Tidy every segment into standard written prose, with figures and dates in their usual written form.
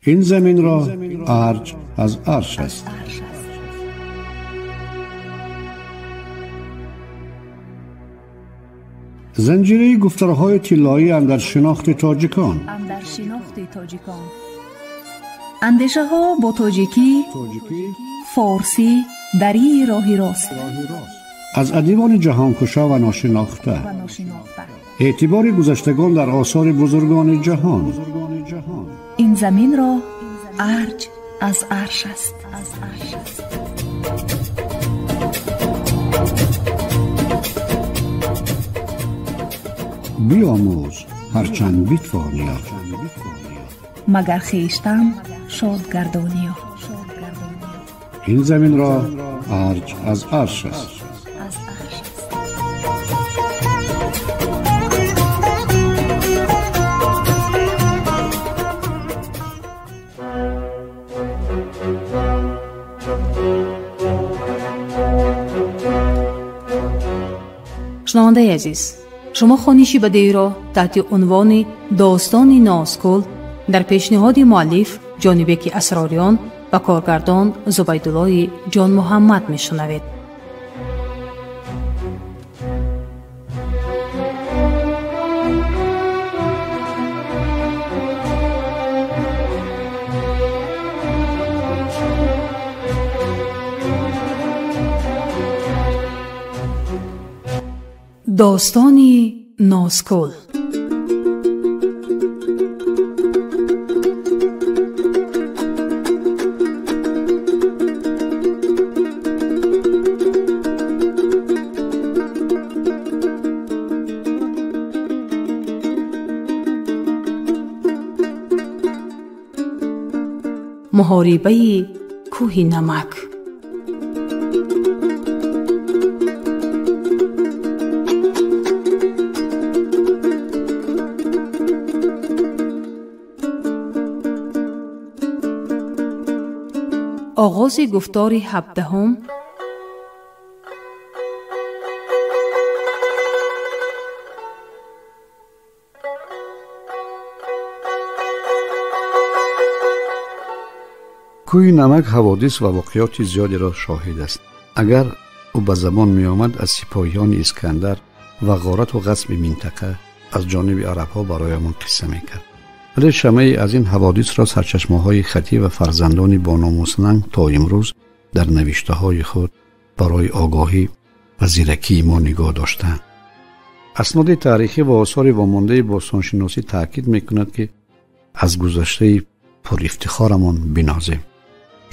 Ин заминро арҷ аз арш аст. Занҷираи гуфторҳои тиллоӣ андар шинохти тоҷикон. Андешаҳо бо тоҷикӣ, форсӣ, дарии роҳи рост. Аз адибони ҷаҳонкушо ва ношинохта. Эътибори гузаштагон дар осори бузургони ҷаҳон. Ин заминро арҷ аз арш аст. Биомӯз ҳарчанд битвониё, магар хештан шод гардониё. Ин заминро арҷ аз арш аст. Шунавандаи азиз, шумо хониши бадеиро таҳти унвони «Достони Нозкул» дар пешниҳоди муаллиф Ҷонибеки Асрориён ва коргардон Зубайдуллои Ҷонмуҳаммад мешунавед. Достони Нозкул. Муҳорибаи кӯҳи намак. Оғози гуфтори ҳабдаҳум. Кӯҳи намак ҳаводис ва воқеоти зиёдеро шоҳид аст. Агар ӯ ба забон меомад, аз сипоҳиёни Искандар ва ғорату ғасби минтақа аз ҷониби арабҳо бароямон қисса мекард. Вале шамъе аз ин ҳаводисро сарчашмаҳои хатӣ ва фарзандони бономуснанг то имрӯз дар навиштаҳои худ барои огоҳӣ ва зиракии мо нигоҳ доштаанд. Асноди таърихӣ ва осори вомондаи бостоншиносӣ таъкид мекунад, ки аз гузаштаи пурифтихорамон бинозем.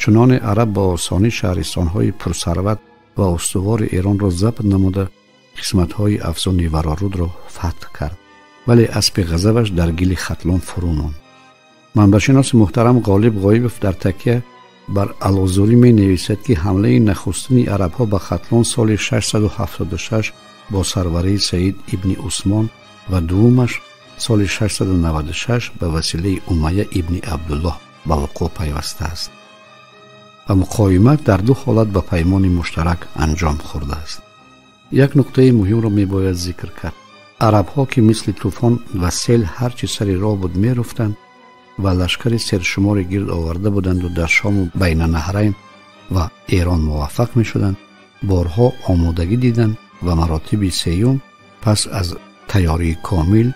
Чуноне араб ба осонӣ шаҳристонҳои пурсарват ва устувори Эронро забт намуда, қисматҳои афзуни Варорудро фатҳ кард, вале аспи ғазабаш дар гили Хатлон фурӯ монд. Манбаъшиноси муҳтарам Ғолиб Ғоибов дар такя бар Алозурӣ менависад, ки ҳамлаи нахустини арабҳо ба Хатлон соли 676 бо сарварии Саид ибни Усмон ва дуввумаш соли 696 ба василаи Умайя ибни Абдуллоҳ ба вуқӯъ пайвастааст ва муқовимат дар ду ҳолат ба паймони муштарак анҷом хӯрдааст. Як нуқтаи муҳимро мебояд зикр кард. Арабҳо, ки мисли тӯфон ва сел ҳарчи сари роҳ буд меруфтанд ва лашкари сершуморе гирд оварда буданду дар Шому Байнанаҳрайн ва Эрон муваффақ мешуданд, борҳо омодагӣ диданд ва маротиби сеюм пас аз тайёрии комил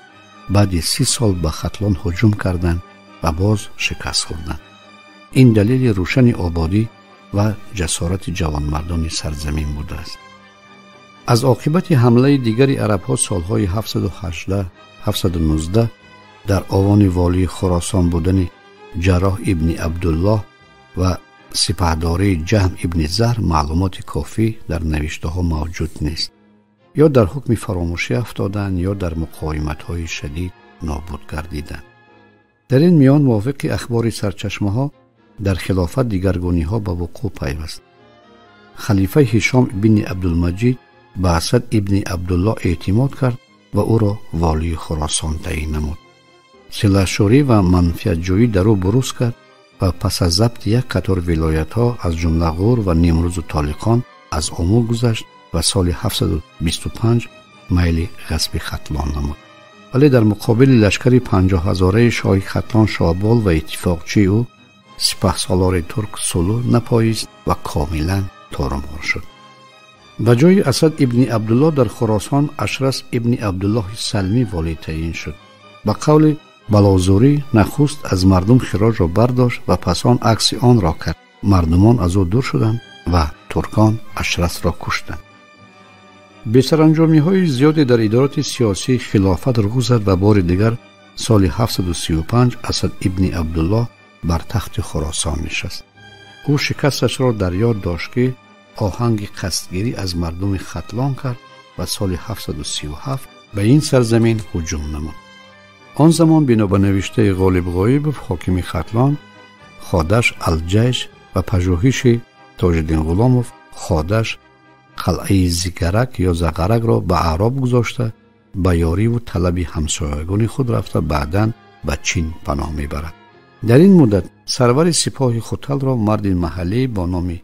баъди 30 сол ба Хатлон ҳуҷум карданд ва боз шикаст хӯрданд. Ин далели рӯшани ободӣ ва ҷасорати ҷавонмардони сарзамин будааст. Аз оқибати ҳамлаи дигари арабҳо солҳои 718-719 дар овони волии Хуросон будани Ҷарроҳ ибни Абдуллоҳ ва сипаҳдории Ҷаҳм ибни Заҳр маълумоти кофӣ дар навиштаҳо мавҷуд нест. Ё дар ҳукми фаромӯшӣ афтоданд, ё дар муқовиматҳои шадид нобуд гардиданд. Дар ин миён мувофиқи ахбори сарчашмаҳо дар хилофат дигаргуниҳо ба вуқӯъ пайваст. Халифа Ҳишом ибни Абдулмаҷид ба Асад ибни Абдуллоҳ эътимод кард ва ӯро волии Хуросон таъин намуд. Силашӯрӣ ва манфиатҷӯӣ дар ӯ бурӯз кард ва пас аз забти як қатор вилоятҳо аз ҷумла Ғур ва Нимрӯзу Толиқон аз Омул гузашт ва соли 725 майли ғасби Хатлон намуд. Вале дар муқобили лашкари 50 ҳазораи шоҳи Хатлон Шоҳбол ва иттифоқчии ӯ сипаҳсолори турк Сулу напоист ва комилан торумор шуд. Ба ҷои Асад ибни Абдуллоҳ дар Хуросон Ашрас ибни Абдуллоҳи Салмӣ волӣ таъин шуд. Ба қавли Балозурӣ, нахуст аз мардум хироҷро бардошт ва пас он акси онро кард. Мардумон аз ӯ дур шуданд ва туркон Ашрасро куштанд. Бесаранҷомиҳои зиёде дар идороти сиёсии хилофат рӯ зад ва бори дигар соли 735 Асад ибни Абдуллоҳ бар тахти Хуросон нишаст. Ӯ шикасташро дар ёд дошт, ки оҳанги қасдгирӣ аз мардуми Хатлон кард ва соли 737 ба ин сарзамин ҳуҷум намуд. Он замон, бино ба навиштаи Ғолиб Ғоибов, ҳокими Хатлон Ходаш Алҷайш ва пажӯҳиши Тоҷиддин Ғуломов, Ходаш қалъаи Зигарак ё Зағаракро ба аъроб гузошта, ба ёриву талаби ҳамсоягони худ рафта, баъдан ба Чин паноҳ мебарад. Дар ин муддат сарвари сипоҳи Хуталро марди маҳаллӣ бо номи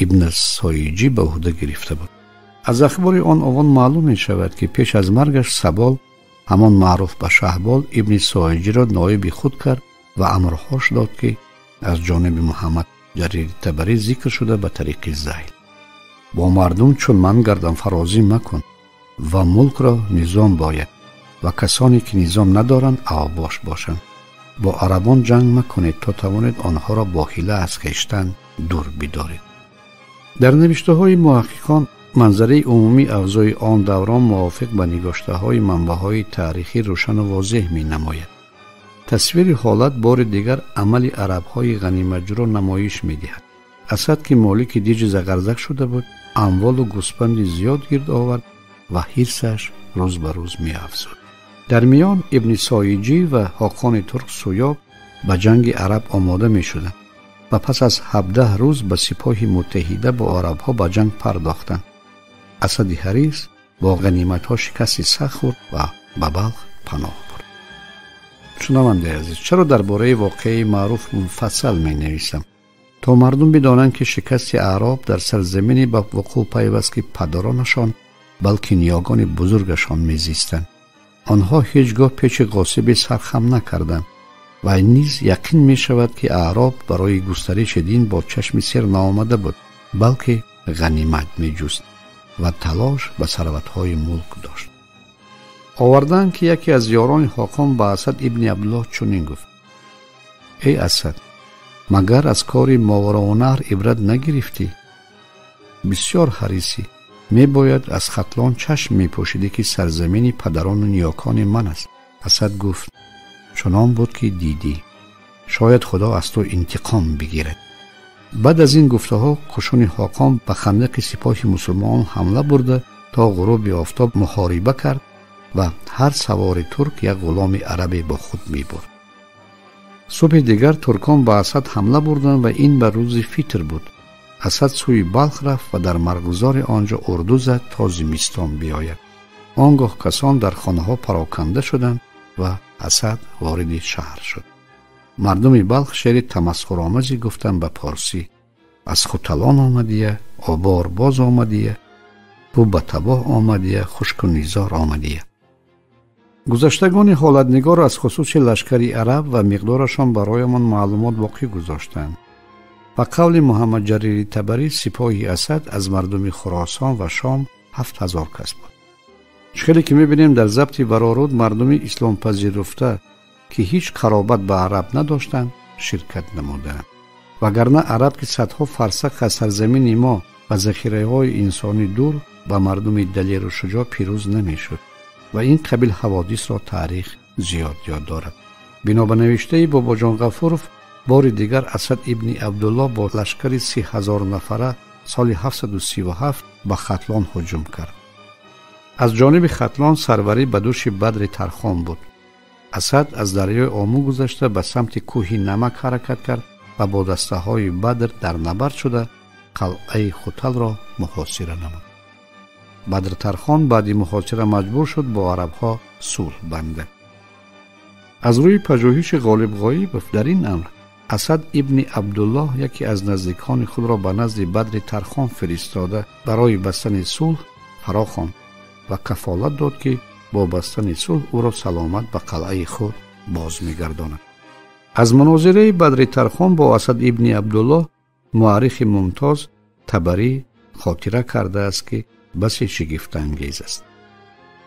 Ибн Соиҷӣ ба ӯҳда гирифта буд. Аз ахбори он овон маълум мешавад, ки пеш аз маргаш Сабол, ҳамон маъруф ба Шаҳбол, Ибни Соиҷиро ноиби худ кард ва амрҳош дод, ки аз ҷониби Муҳаммад Ҷарири Табарӣ зикр шуда ба тариқи зайл: бо мардум чун ман гардам фарозӣ макун ва мулкро низом бояд ва касоне ки низом надоранд авбош бошанд. Бо арабон ҷанг макунед, то тавонед онҳоро бо ҳила аз хештан дур бидоред. Дар навиштаҳои муҳаққиқон манзараи умумии авзои он даврон мувофиқ ба нигоштаҳои манбаъҳои таърихӣ рӯшану возеҳ менамояд. Тасвири ҳолат бори дигар амали арабҳои ғанимаҷӯро намоиш медиҳад. Асад, ки молики диҷи Зағарзак шуда буд, амволу гӯспанди зиёд гирд овард ва ҳирсаш рӯз ба рӯз меафзуд. Дар миён Ибни Соиҷӣ ва ҳоқони турк Суёб ба ҷанги араб омода мешуданд ва пас аз 17 рӯз ба сипоҳи муттаҳида бо арабҳо ба ҷанг пардохтанд. Асади ҳарис бо ғаниматҳо шикасти сахт хӯрд ва ба Балх паноҳ бурд. Шунавандаи азиз, чаро дар бораи воқеаи маъруф муфассал менависам? То мардум бидонанд, ки шикасти аъроб дар сарзамине ба вуқӯъ пайваст, ки падаронашон, балки ниёгони бузургашон мезистанд. Онҳо ҳеҷ гоҳ пеши ғосибе сархам накарданд ва низ яқин мешавад, ки аъроб барои густариши дин бо чашми сер наомада буд, балки ғанимат меҷуст ва талош ба сарватҳои мулк дошт. Овардаанд, ки яке аз ёрони ҳоқон ба Асад ибни Абдуллоҳ чунин гуфт: «Эй Асад, магар аз кори Мовароуннаҳр ибрат нагирифтӣ? Бисёр ҳарисӣ. Мебояд аз Хатлон чашм мепӯшидӣ, ки сарзамини падарону ниёкони ман аст». Асад гуфт: «Чунон буд, ки дидӣ. Шояд Худо аз ту интиқом бигирад». Баъд аз ин гуфтаҳо қушуни ҳоқон ба хандақи сипоҳи мусулмонон ҳамла бурда, то ғуруби офтоб муҳориба кард ва ҳар савори турк як ғуломи арабе бо худ мебурд. Субҳи дигар туркон ба Асад ҳамла бурданд ва ин ба рӯзи фитр буд. Асад сӯи Балх рафт ва дар марғзори он ҷо урду зад, то зимистон биёяд. Он гоҳ касон дар хонаҳо пароканда шуданд ва Асад вориди шаҳр шуд. Мардуми Балх шеъри тамасхуромезе гуфтанд ба порсӣ: «Аз Хуталон омадия, обор боз омадия, бу ба табоҳ омадия, хушку низор омадия». Гузаштагони ҳолатнигор аз хусуси лашкари араб ва миқдорашон бароямон маълумот боқӣ гузоштанд. Ба қавли Муҳаммад Ҷарири Табарӣ, сипоҳи Асад аз мардуми Хуросон ва Шом 7000 кас буд. Хеле ки мебинем, дар забти Вароруд мардуми исломпазируфта, ки ҳеҷ қаробат ба араб надоштанд, ширкат намудаанд. Вагарна араб, ки садҳо фарсах аз сарзамини мо ва захираҳои инсонӣ дур, ба мардуми далеру шуҷоъ пирӯз намешуд ва ин қабил ҳаводисро таърих зиёд ёд дорад. Бино ба навиштаи Бобоҷон Ғафуров, бори дигар Асад ибни Абдуллоҳ бо лашкари 30 000 нафара соли 737 ба Хатлон ҳуҷум кард. Аз ҷониби Хатлон сарварӣ ба дӯши Бадри Тархон буд. Асад аз дарёи Омӯ гузашта, ба самти кӯҳи Намак ҳаракат кард ва бо дастаҳои Бадр дар набард шуда, қалъаи Хуталро муҳосира намуд. Бадр Тархон баъди муҳосира маҷбур шуд бо арабҳо сулҳ бандад. Аз рӯи пажӯҳиши Ғолиб Ғоибов, дар ин амр Асад ибни Абдуллоҳ яке аз наздикони худро ба назди Бадри Тархон фиристода, барои бастани сулҳ фаро хонд ва кафолат дод, ки бо бастани сулҳ ӯро саломат ба қалъаи худ боз мегардонад. Аз мунозираи Бадри Тархон бо Асад ибни Абдуллоҳ муаррихи мумтоз Табарӣ хотира кардааст, ки басе шигифтангез аст.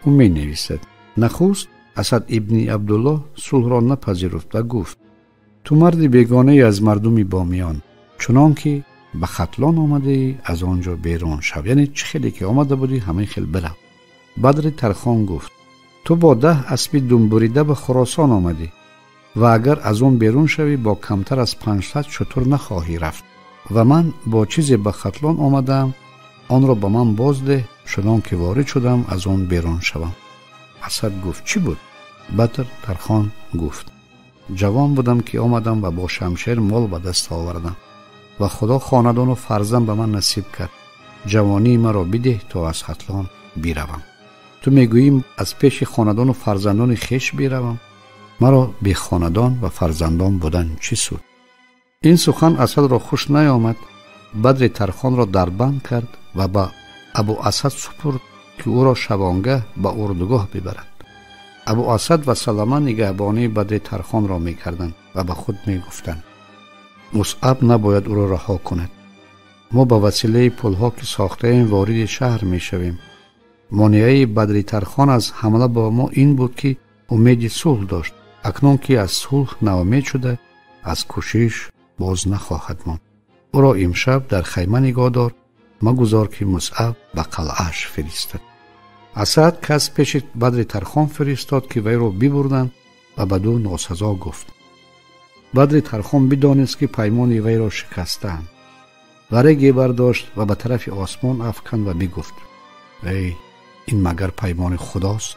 Ӯ менависад: нахуст Асад ибни Абдуллоҳ сулҳро напазируфт ва гуфт: ту марди бегонае аз мардуми Бомиён, чунон ки ба Хатлон омадаӣ аз он ҷо берун шав, яъне чӣ хеле ки омада будӣ ҳамин хел бирав. Бадри Тархон гуфт: ту бо 10 аспи думбурида ба Хуросон омадӣ ва агар аз он берун шавӣ бо камтар аз 500 шутур нахоҳӣ рафт ва ман бо чизе ба Хатлон омадаам, онро ба ман боздеҳ, чунон ки ворид шудам аз он берун шавам. Асад гуфт: чӣ буд? Бадр Тархон гуфт: ҷавон будам ки омадам ва бо шамшер мол ба даст овардам ва Худо хонадону фарзанд ба ман насиб кард. Ҷавонии маро бидеҳ то аз Хатлон биравам. Ту мегӯӣ аз пеши хонадону фарзандони хеш биравам? Маро бехонадон ва фарзандон будан чӣ суд? Ин сухан Асадро хуш наёмад. Бадри Тархонро дарбанд кард ва ба Абу Асад супурд, ки ӯро шабонгаҳ ба урдугоҳ бибарад. Абу Асад ва Салама нигаҳбонии Бадри Тархонро мекарданд ва ба худ мегуфтанд: Мусъаб набояд ӯро раҳо кунад. Мо ба василаи пулҳо ки сохтаем вориди шаҳр мешавем. Монеаи Бадри Тархон аз ҳамла ба мо ин буд, ки умеди сулҳ дошт. Акнун ки аз сулҳ ноумед шуда, аз кӯшиш боз нахоҳад монд. Ӯро имшаб дар хайма нигоҳ дор, магузор ки Мусъаб ба қалъааш фиристад. Асад кас пеши Бадри Тархон фиристод, ки вайро бибурданд ва ба ду носазо гуфт. Бадри Тархон бидонист, ки паймони вайро шикастаанд. Вареге бардошт ва ба тарафи осмон афканд ва бигуфт: эй, ин магар паймони худост?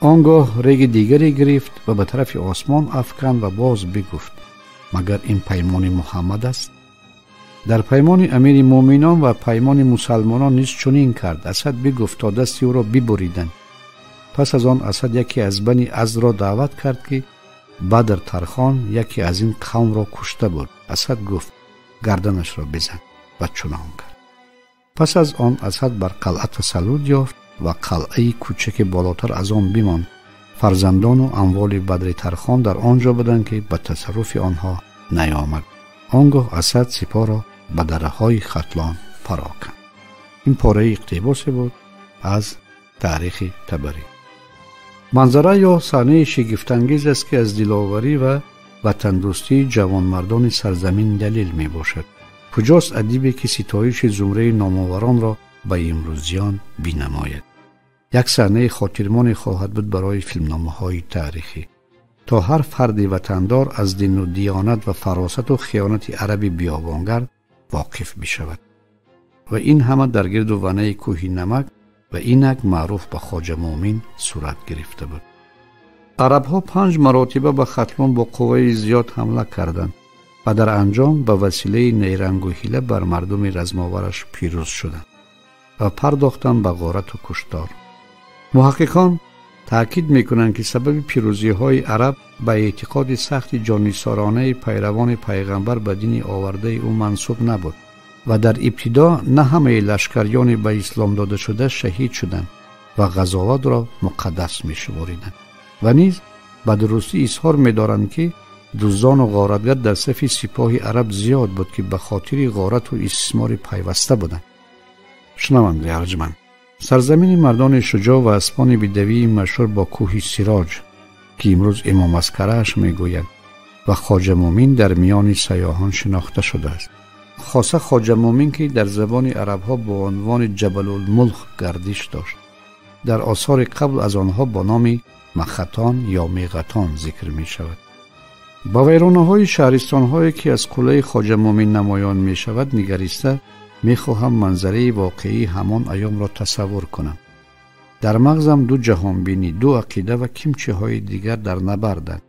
Он гоҳ реги дигаре гирифт ва ба тарафи осмон афканд ва боз бигуфт: магар ин паймони Муҳаммад аст? Дар паймони амири муъминон ва паймони мусалмонон низ чунин кард. Асад бигуфт то дасти ӯро бибуриданд. Пас аз он Асад яке аз бани Аздро даъват кард, ки Бадр Тархон яке аз ин қавмро кушта буд. Асад гуфт: гарданашро бизан, ва чунон кард. Пас аз он Асад бар қалъа тасаллут ёфт ва қалъаи кӯчаке болотар аз он бимонд. Фарзандону амволи Бадри Тархон дар он ҷо буданд, ки ба тасарруфи онҳо наёмад. Он гоҳ Асад сипоҳро ба дараҳои Хатлон пароканд. Ин пораи иқтибосе буд аз таърихи Табарӣ. Манзара ё саҳнаи шигифтангез аст, ки аз диловарӣ ва ватандӯстии ҷавонмардони сарзамин далел мебошад. Куҷост адибе, ки ситоиши зумраи номоваронро ба имрӯзиён бинамояд? Як саҳнаи хотирмоне хоҳад буд барои филмномаҳои таърихӣ, то ҳар фарди ватандор аз дину диёнат ва фаросату хиёнати араби биёбонгард воқиф бишавад. Ва ин ҳама дар гирду ванаи кӯҳи Намак ва инак маъруф ба Хоҷа Муъмин сурат гирифта буд. Арабҳо 5 маротиба ба Хатлон бо қувваи зиёд ҳамла карданд ва дар анҷом ба василаи нейрангу ҳила бар мардуми размовараш пирӯз шуданд ва пардохтанд ба ғорату куштор. Муҳаққиқон таъкид мекунанд, ки сабаби пирӯзиҳои араб ба эътиқоди сахти ҷоннисоронаи пайравони пайғамбар ба дини овардаи ӯ мансуб набуд ва дар ибтидо на ҳамаи лашкарёни ба ислом додашуда шаҳид шуданд ва ғазоватро муқаддас мешумориданд ва низ ба дурустӣ изҳор медоранд, ки дуздону ғоратгар дар сафи сипоҳи араб зиёд буд, ки ба хотири ғорату истисмори пайваста буданд. Шунавандаи арҷманд, сарзамини мардони шуҷоъ ва аспони бедавии машҳур бо кӯҳи Сироҷ, ки имрӯз Имом Аскарааш мегӯяд, ва Хоҷа Муъмин дар миёни сайёҳон шинохта шудааст. Хоса Хоҷа Муъмин, ки дар забони арабҳо бо унвони Ҷабалулмулк гардиш дошт, дар осори қабл аз онҳо бо номи Махатон ё Меғатон зикр мешавад. Ба вайронаҳои шаҳристонҳое, ки аз қуллаи Хоҷа Муъмин намоён мешавад, нигариста мехоҳам манзараи воқеии ҳамон айёмро тасаввур кунам. Дар мағзам ду ҷаҳонбинӣ, ду ақида ва кимчиҳои дигар дар набарданд.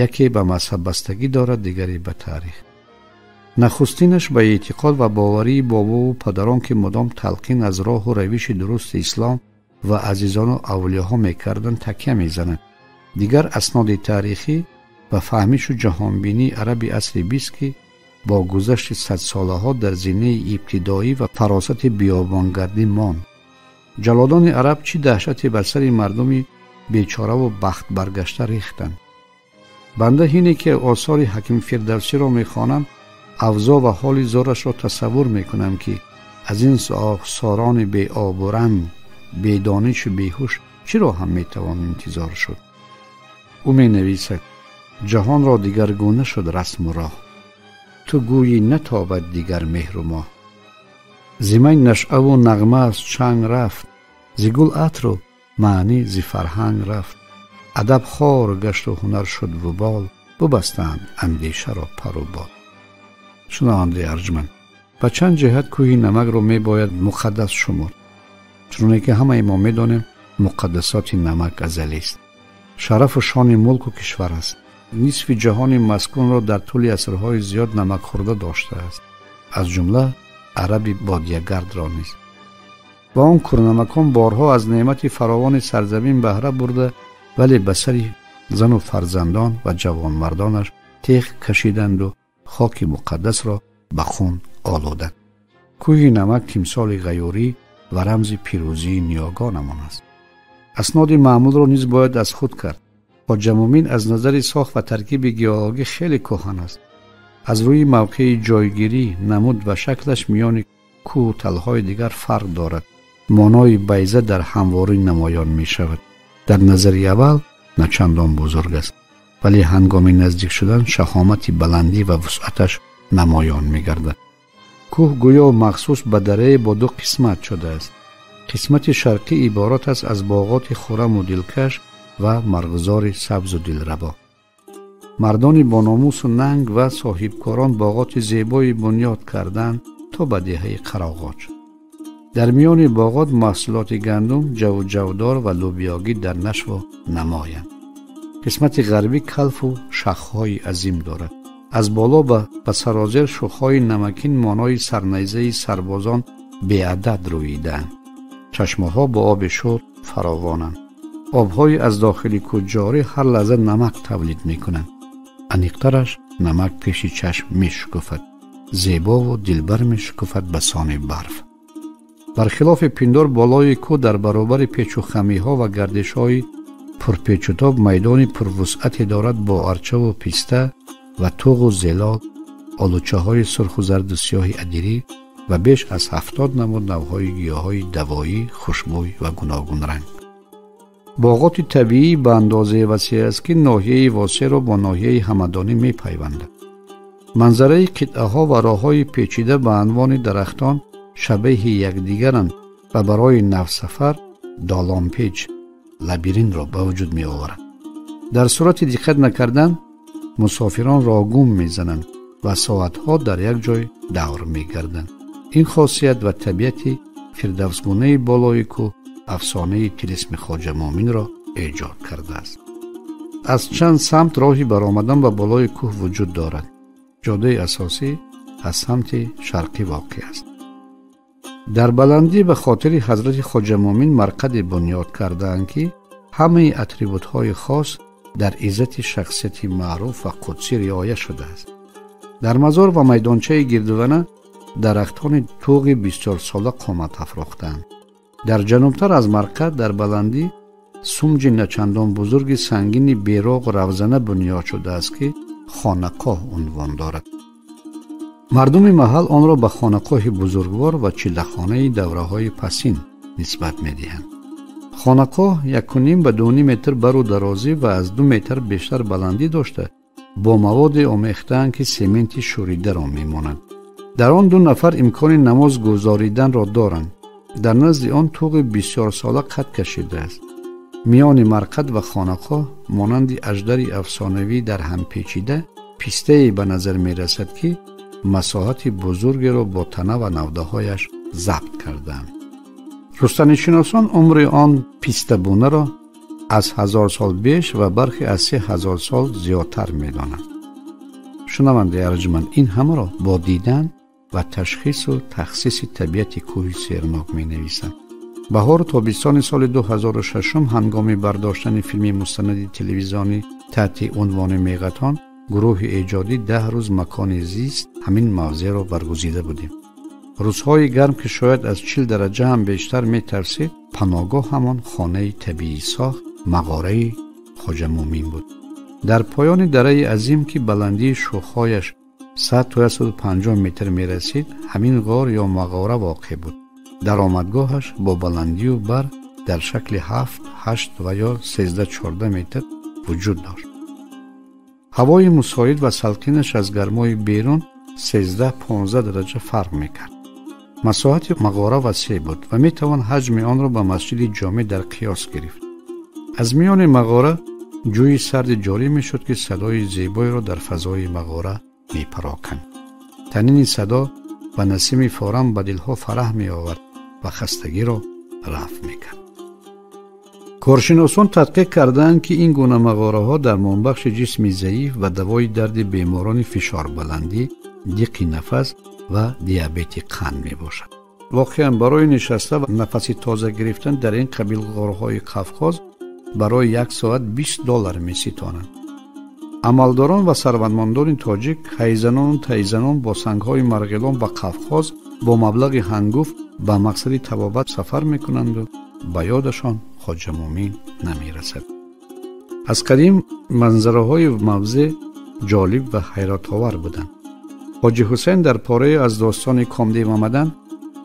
Яке ба мазҳаббастагӣ дорад, дигаре ба таърих. Нахустинаш ба эътиқод ва боварии бобову падарон, ки мудом талқин аз роҳу равиши дурусти ислом ва азизону авлиёҳо мекарданд, такя мезанад. Дигар асноди таърихӣ ва фаҳмишу ҷаҳонбинии араби асри бист, ки бо гузашти садсолаҳо дар зинаи ибтидоӣ ва фаросати биёбонгардӣ монд. Ҷаллодони араб чӣ даҳшате бар сари мардуми бечораву бахтбаргашта рехтанд. Банда ҳине ки осори ҳаким Фирдавсиро мехонам, авзо ва ҳоли зорашро тасаввур мекунам, ки аз ин сорони беобуранг, бедонишу беҳуш чиро ҳам метавон интизор шуд. Ӯ менависад: ҷаҳонро дигаргуна шуд расму роҳ, ту гӯйӣ натобад дигар меҳру моҳ. Зи май нашъаву нағма аз чанг рафт, зи гул атру маънӣ зи фарҳанг рафт. Адаб хор гашту ҳунар шуд вубол, бубастанд андешаро пару бол. Шунавандаи арҷманд, ба чанд ҷиҳат кӯҳи намакро мебояд муқаддас шумурд. Чуноне ки ҳамаи мо медонем, муқаддасоти намак азалист. Шарафу шони мулку кишвар аст. Нисфи ҷаҳони маскунро дар тӯли асрҳои зиёд намакхӯрда доштааст, аз ҷумла араби бодиягардро низ. Ва он кӯрнамакон борҳо аз неъмати фаровони сарзамин баҳра бурда, вале ба сари зану фарзандон ва ҷавонмардонаш теғ кашиданду хоки муқаддасро ба хун олуданд. Кӯҳи намак тимсоли ғайёрӣ ва рамзи пирӯзии ниёгонамон аст. Асноди маъмулро низ бояд аз худ кард. Хоҷа Мӯмин аз назари сохт ва таркиби геологӣ хеле кӯҳан аст. Аз рӯи мавқеи ҷойгирӣ, намуд ва шаклаш миёни кӯҳу талҳои дигар фарқ дорад. Монои байза дар ҳамворӣ намоён мешавад. Дар назари аввал начандон бузург аст, вале ҳангоми наздик шудан шаҳомати баландӣ ва вусъаташ намоён мегардад. Кӯҳ гӯё махсус ба дарае бо ду қисмат шудааст. Қисмати шарқӣ иборат аст аз боғоти хураму дилкаш ва марғзори сабзу дилрабо. Мардони бономусу нанг ва соҳибкорон боғоти зебое бунёд карданд то ба деҳаи Қароғоч. Дар миёни боғот маҳсулоти гандум, ҷаву ҷавдор ва лӯбиёгӣ дар нашву намоянд. Қисмати ғарбӣ калфу шахҳои азим дорад. Аз боло ба сарозер шухҳои намакин монои сарнайзаи сарбозон беадад рӯидаанд. Чашмаҳо бо оби шӯр фаровонанд. Обҳои аз дохили кӯҳ ҷорӣ ҳар лаҳза намак тавлид мекунанд. Аниқтараш намак пеши чашм мешукуфад, зебову дилбар мешукуфад ба сони барф. Бархилофи пиндор, болои кӯҳ дар баробари печу хамиҳо ва гардишҳои пурпечутоб майдони пурвусъате дорад бо арчаву писта ва туғу зелол, олучаҳои сурху зарду сиёҳи адирӣ ва беш аз 70 намуд навъҳои гиёҳҳои давоӣ, хушбӯй ва гуногунранг. Боғоти табиӣ ба андозаи васеъ аст, ки ноҳияи Восеъро бо ноҳияи Ҳамадонӣ мепайвандад. Манзараи қитъаҳо ва роҳҳои печида ба анвони дарахтон шабеҳи якдигаранд ва барои навсафар долонпеч лабиринтро ба вуҷуд меоваранд. Дар сурати диққат накардан мусофирон роҳ гум мезананд ва соатҳо дар як ҷой давр мегарданд. Ин хосият ва табиати фирдавсгунаи болои кӯҳ афсонаи тилисми Хоҷа Мӯминро эҷод кардааст. Аз чанд самт роҳи баромадан ба болои кӯҳ вуҷуд дорад. Ҷодаи асосӣ аз самти шарқӣ воқеъ аст. Дар баландӣ ба хотири ҳазрати Хоҷа Мӯмин марқаде бунёд кардаанд, ки ҳамаи атрибутҳои хос дар иззати шахсияти маъруф ва қудсӣ риоя шудааст. Дар мазор ва майдончаи гирдувана дарахтони туғи бисёрсола қомат афрохтаанд. Дар ҷанубтар аз марқад дар баландӣ сумҷи начандон бузурги сангини бероғу равзана бунёд шудааст, ки хонақоҳ унвон дорад. Мардуми маҳал онро ба хонақоҳи бузургвор ва чиллахонаи давраҳои пасин нисбат медиҳанд. Хонақоҳ 1,5 ба 2,5 метр бару дарозӣ ва аз 2 метр бештар баландӣ дошта, бо маводе омехтаанд, ки сементи шӯридаро мемонад. Дар он 2 нафар имкони намоз гузориданро доранд. Дар назди он туғи бисёрсола қад кашидааст. Миёни марқад ва хонақоҳ монанди аждари афсонавӣ дар ҳам печида пистае ба назар мерасад, ки масоҳати бузургеро бо тана ва навдаҳояш забт кардаанд. Рустанишиносон умри он пистабунаро аз 1000 сол беш ва бархе аз 3000 сол зиёдтар медонанд. Шунавандаи арҷманд, ин ҳамаро бо дидан ва ташхису тахсиси табиати кӯҳи сернок менависанд. Баҳору тобистони соли 2006 ҳангоми бардоштани филми мустанади телевизионӣ таҳти унвони Меғатон, гурӯҳи эҷодӣ 10 рӯз макони зист ҳамин мавзеъро баргузида будем. Рӯзҳои гарм, ки шояд аз 40 дараҷа ҳам бештар метарсид, паноҳгоҳ ҳамон хонаи табиӣ сохт, мағораи Хоҷа Мӯмин буд. Дар поёни дараи азим, ки баландии шохҳояш 100 то 150 метр мерасид, ҳамин ғор ё мағора воқеъ буд. Даромадгоҳаш бо баландию бар дар шакли 7, 8 ва ё 13-14 метр вуҷуд дошт. Ҳавои мусоид ва салқинаш аз гармои берун 13-15 дараҷа фарқ мекард. Масоҳати мағора васеъ буд ва метавон ҳаҷми онро ба масҷиди ҷомеъ дар қиёс гирифт. Аз миёни мағора ҷӯи сарди ҷорӣ мешуд, ки садои зебоеро дар фазои мағора мепароканд. Танини садо ва насими форам ба дилҳо фараҳ меовард ва хастагиро рафъ мекард. Коршиносон тадқиқ кардаанд, ки ин гуна мағораҳо дармонбахши ҷисми заиф ва давои дарди беморони фишорбаландӣ, диқи нафас ва диабети қанд мебошад. Воқеан барои нишаста ва нафаси тоза гирифтан дар ин қабил ғорҳои Қавқоз барои як соат $20 меситонанд. Амалдорон ва сарватмандони тоҷик ҳайзанону тайзанон бо сангҳои марғилон ба Қавқоз бо маблағи ҳангуфт ба мақсади табобат сафар мекунанду ба ёдашон Хоҷа Мӯмин намерасад. Аз қадим манзараҳои мавзеъ ҷолиб ва ҳайратовар буданд. Ҳоҷи Ҳусайн дар порае аз достони Комдив омадан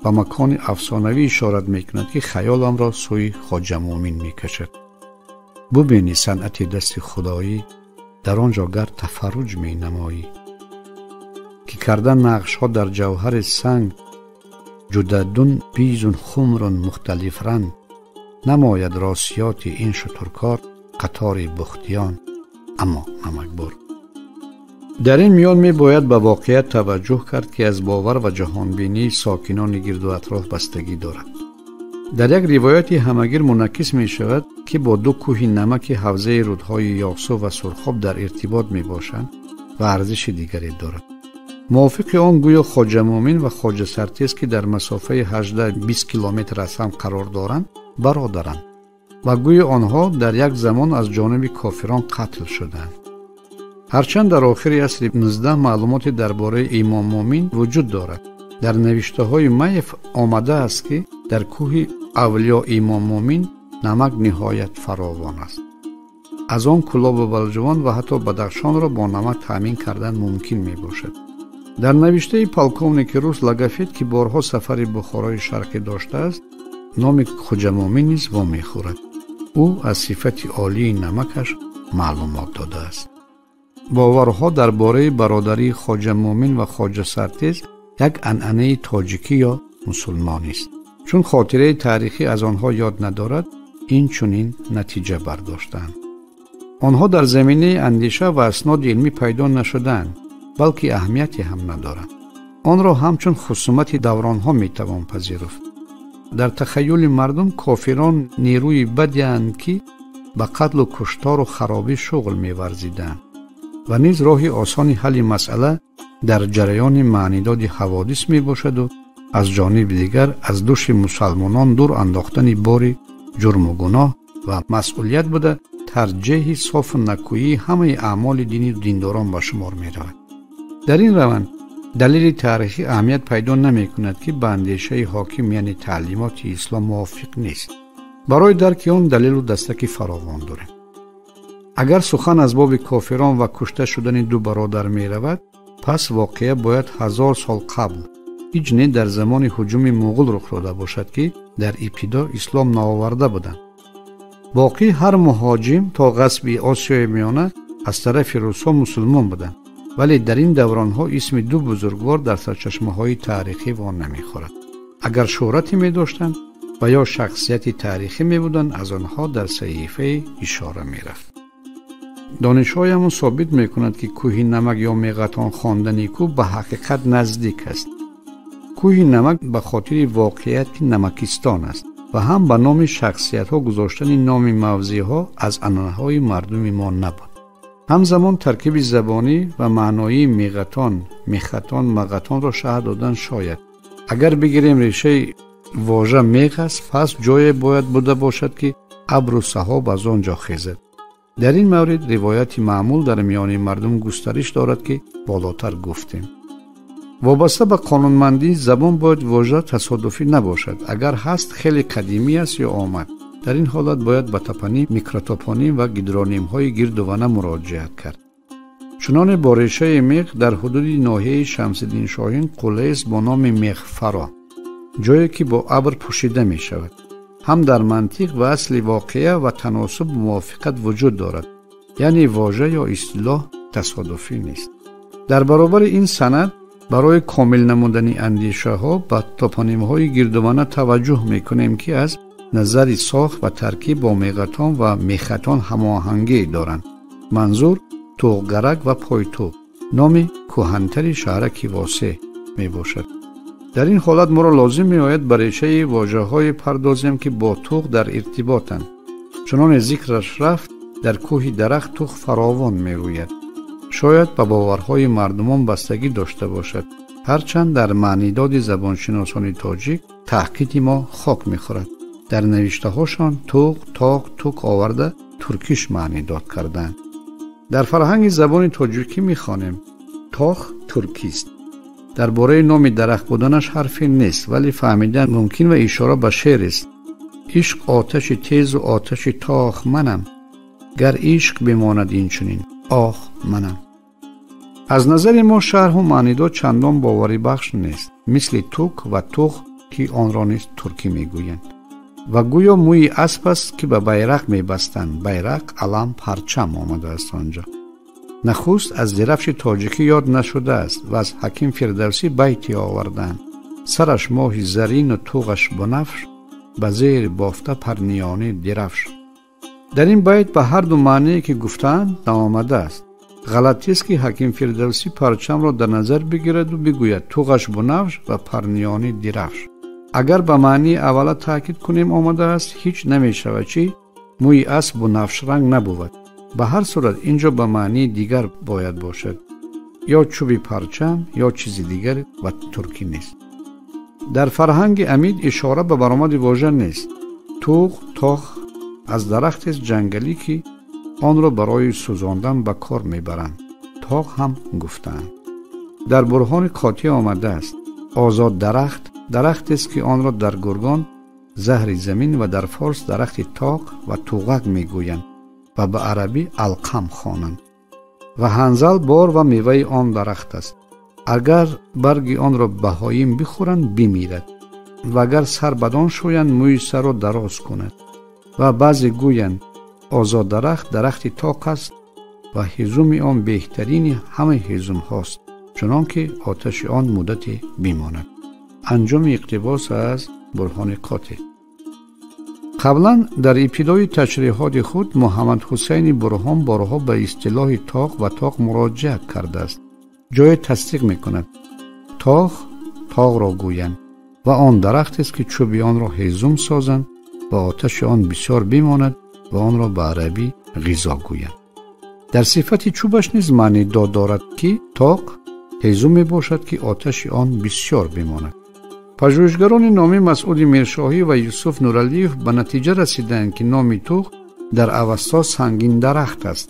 ба макони афсонавӣ ишорат мекунад, ки хаёламро сӯи Хоҷа Мӯмин мекашад. Бубини санъати дасти худоӣ, дар он ҷо гар тафарруҷ менамоӣ, ки карда нақшҳо дар ҷавҳари санг, ҷудадун бизун хумрун мухталиф ранг, намояд росиёти ин шутуркор қатори бухтиён, аммо намакбор. Дар ин миён мебояд ба воқеият таваҷҷӯҳ кард, ки аз бовар ва ҷаҳонбинии сокинони гирду атроф бастагӣ дорад. Дар як ривояти ҳамагир мунаккис мешавад, ки бо ду кӯҳи намаки ҳавзаи рудҳои Ёқсу ва Сурхоб дар иртибот мебошанд ва арзиши дигаре дорад. Мувофиқи он гӯё Хоҷа Мӯмин ва Хоҷа Сартез, ки дар масофаи 18-20 километр аз ҳам қарор доранд, бародаранд ва гӯё онҳо дар як замон аз ҷониби кофирон қатл шуданд. Ҳарчанд дар охири асри 19 маълумоте дар бораи Имом Мӯмин вуҷуд дорад. Дар навиштаҳои Маев омадааст, ки дар кӯҳи Авлиё Имом Мӯмин намак ниҳоят фаровон аст. Аз он Кӯлобу Балҷувон ва ҳатто Бадахшонро бо намак таъмин кардан мумкин мебошад. Дар навиштаи полковники рус Лагофет, ки борҳо сафари Бухорои шарқӣ доштааст, номи Хоҷа Мӯмин низ вомехӯрад. Ӯ аз сифати олии намакаш маълумот додааст. Боварҳо дар бораи бародарии Хоҷа Мӯмин ва Хоҷа Сартез як анъанаи тоҷикӣ ё мусулмонист. Чун хотираи таърихӣ аз онҳо ёд надорад, ин чунин натиҷа бардоштаанд. Онҳо дар заминаи андеша ва асноди илмӣ пайдо нашудаанд, балки аҳамияте ҳам надоранд. Онро ҳамчун хусумати давронҳо метавон пазируфт. Дар тахайюли мардум кофирон нерӯи бадеанд, ки ба қатлу куштору харобӣ шуғл меварзиданд ва низ роҳи осони ҳалли масъала дар ҷараёни маънидоди ҳаводис мебошаду аз ҷониби дигар аз души мусалмонон дур андохтани бори ҷурму гуноҳ ва масъулият буда, тарҷеҳи софу накӯии ҳамаи аъмоли дини диндорон ба шумор меравад. Дар ин раванд далели таърихӣ аҳамият пайдо намекунад, ки ба андешаи ҳоким, яъне таълимоти ислом, мувофиқ нест. Барои дарки он далелу дастаки фаровон дорем. Агар сухан аз боби кофирон ва кушта шудани ду бародар меравад, пас воқеа бояд 1000 сол қабл, ҳеҷ не дар замони ҳуҷуми муғул рух дода бошад, ки дар ибтидо ислом наоварда буданд. Боқӣ ҳар муҳоҷим то ғасби Осиёи Миёна аз тарафи русҳо мусулмон буданд, вале дар ин давронҳо исми ду бузургвор дар сарчашмаҳои таърихӣ во намехӯрад. Агар шӯҳрате медоштанд ва ё шахсияти таърихӣ мебуданд, аз онҳо дар саҳифаи ишора мерафт. Донишҳоямон собит мекунад, ки кӯҳи намак ё меғатон хондани кӯҳ ба ҳақиқат наздик аст. Кӯҳи намак ба хотири воқеият, ки намакистон аст, ва ҳам ба номи шахсиятҳо гузоштани номи мавзеъҳо аз анъанаҳои мардуми мо набуд. Ҳамзамон таркиби забонӣ ва маъноии меғатон, мехатон, мағатонро шарҳ додан шояд. Агар бигирем решаи вожа меғ аст, пас ҷое бояд буда бошад, ки абру саҳоб аз он ҷо хезад. Дар ин маврид ривояти маъмул дар миёни мардум густариш дорад, ки болотар гуфтем. Вобаста ба қонунмандии забон бояд вожа тасодуфӣ набошад. Агар ҳаст, хеле қадимӣ аст ё омад. Дар ин ҳолат бояд ба топоним, микротопоним ва гидронимҳои гирдувана муроҷиат кард. Чуноне бо решаи меғ дар ҳудуди ноҳияи Шамсиддин Шоҳин қуллаест бо номи Меғфаро, ҷое ки бо абр пӯшида мешавад. Ҳам дар мантиқ ва асли воқеа ва таносуб мувофиқат вуҷуд дорад, яъне вожа ё истилоҳ тасодуфӣ нест. Дар баробари ин санад барои комил намудани андешаҳо ба топонимҳои гирдувана таваҷҷӯҳ мекунем, ки аз назари сохт ва таркиб бо меғатон ва мехатон ҳамоҳангӣ доранд. Манзур Туғгарак ва Пойтуғ, номи кӯҳантари шаҳраки Восеъ мебошад. Дар ин ҳолат моро лозим меояд ба решаи вожаҳое пардозем, ки бо туғ дар иртиботанд. Чуноне зикраш рафт, дар кӯҳи дарахт туғ фаровон мерӯяд. Шояд ба боварҳои мардумон бастагӣ дошта бошад. Ҳарчанд дар маънидоди забоншиносони тоҷик таҳқиқи мо хок мехӯрад. Дар навиштаҳошон туғ, тоқ, тук оварда туркиш маънидод карданд. Дар фарҳанги забони тоҷикӣ мехонем тох туркист. Дар бораи номи дарахт буданаш ҳарфе нест, вале фаҳмидан мумкин ва ишора ба шеърест. Ишқ оташи тезу оташи тох манам, гар ишқ бимонад инчунин ох манам. Аз назари мо шарҳу маънидод чандон боварибахш нест, мисли тук ва туғ, ки онро низ туркӣ мегӯянд. Ва гӯё мӯи асп аст, ки ба байрақ мебастанд. Байрақ, алам, парчам омадааст онҷо. Нахуст аз дирафши тоҷикӣ ёд нашудааст ва аз ҳаким Фирдавсӣ байте овардаанд. Сараш моҳи зарину туғаш бунафш, ба зери бофта парниёни дирафш. Дар ин байт ба ҳар ду маъние ки гуфтаанд наомадааст. Ғалатист, ки ҳаким Фирдавсӣ парчамро дар назар бигираду бигӯяд туғаш бунафш ва парниёни дирафш. Агар ба маънии аввала таъкид кунем омадааст, ҳеҷ намешавад, чи мӯи асп бунафшранг набувад. Ба ҳар сурат ин ҷо ба маънии дигар бояд бошад, ё чӯби парчам ё чизи дигар ва туркӣ нест. Дар фарҳанги Амид ишора ба баромади вожа нест. Туғ, тох аз дарахтест ҷангалӣ, ки онро барои сӯзондан ба кор мебаранд. Тоғ ҳам гуфтаанд. Дар Бурҳони Қотӣ омадааст: озод дарахт дарахтест, ки онро дар Гургон заҳри замин ва дар форс дарахти тоқ ва туғак мегӯянд ва ба арабӣ алқам хонанд. Ва ҳанзал бор ва меваи он дарахт аст. Агар барги онро баҳоим бихӯранд, бимирад, ва агар сар бадон шӯянд, мӯи сарро дароз кунад. Ва баъзе гӯянд озод дарахт дарахти тоқ аст ва ҳизуми он беҳтарини ҳамаи ҳизумҳост, чунон ки оташи он муддате бимонад. Анҷоми иқтибос аз Бурҳони Қотӣ. Қаблан дар ибтидои ташриҳоти худ Муҳаммад Ҳусайни Бурҳон борҳо ба истилоҳи тоқ ва тоқ муроҷиат кардааст. Ҷое тасдиқ мекунад: тох тоғро гӯянд ва он дарахтест, ки чӯби онро ҳезум созанд ва оташи он бисёр бимонад ва онро ба арабӣ ғизо гӯянд. Дар сифати чӯбаш низ маънидод дорад, ки тоқ ҳезум мебошад, ки оташи он бисёр бимонад. Пажӯҳишгарони номи Масъуди Миршоҳӣ ва Юсуф Нуралиев ба натиҷа расиданд, ки номи туғ дар Авасто сангин дарахт аст,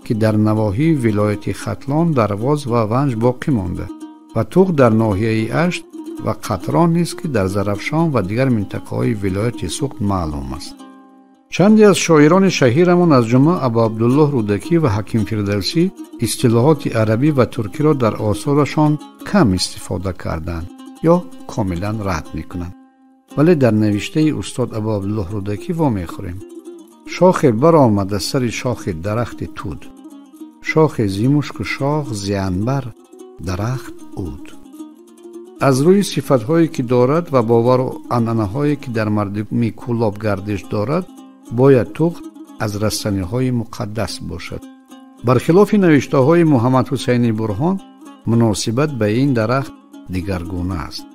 ки дар навоҳии вилояти Хатлон, Дарвоз ва Ванҷ боқӣ монда ва туғ дар ноҳияи Ашт ва Қатрон низ, ки дар Зарафшон ва дигар минтақаҳои вилояти Суғд маълум аст. Чанде аз шоирони шаҳирамон, аз ҷумла Абу Абдуллоҳ Рӯдакӣ ва Ҳаким Фирдавсӣ, истилоҳоти арабӣ ва туркиро дар осорашон кам истифода карданд ё комилан рад мекунанд. Вале дар навиштаи устод Абу Абдуллоҳ Рӯдакӣ вомехӯрем: шохе баромад аз сари шохи дарахти туд, шохе зи мушку шох зи анбар дарахт уд. Аз рӯи сифатҳое ки дорад ва бовару анъанаҳое ки дар мардуми Кӯлоб гардиш дорад, бояд туғ аз растаниҳои муқаддас бошад. Бархилофи навиштаҳои Муҳаммад Ҳусайни Бурҳон, муносибат ба ин дарахт дигаргуна аст.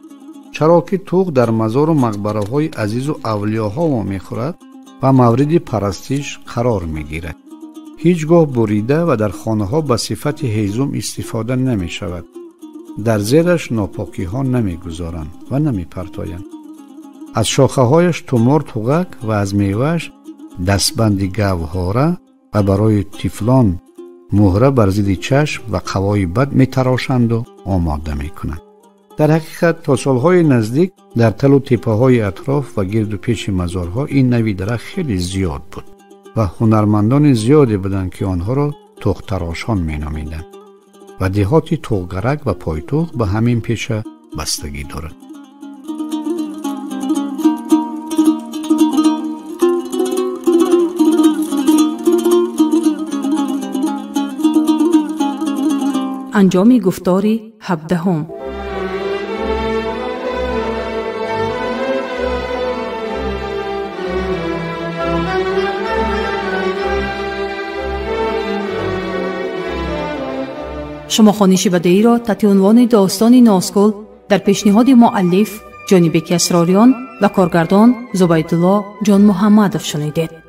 Чаро ки туғ дар мазору мақбараҳои азизу авлиёҳо вомехӯрад ва мавриди парастиш қарор мегирад. Ҳеҷ гоҳ бурида ва дар хонаҳо ба сифати ҳезум истифода намешавад. Дар зераш нопокиҳо намегузоранд ва намепартоянд. Аз шохаҳояш тумор туғак ва аз мевааш дастбанди гавҳора ва барои тифлон муҳра бар зидди чашм ва қавои бад метарошанду омода мекунанд. Дар ҳақиқат то солҳои наздик дар талу теппаҳои атроф ва гирду пеши мазорҳо ин нави дарахт хеле зиёд буд ва ҳунармандони зиёде буданд, ки онҳоро тоғтарошон меномиданд ва деҳоти Тоғгарак ва Пойтуғ ба ҳамин пеша бастагӣ дорад. Анҷоми гуфтори 17. Шумо хониши бадеиро таҳти унвони достони Нозгул дар пешниҳоди муаллиф Ҷонибеки Асрориён ва коргардон Зубайдулло Ҷонмуҳаммадов шунидед.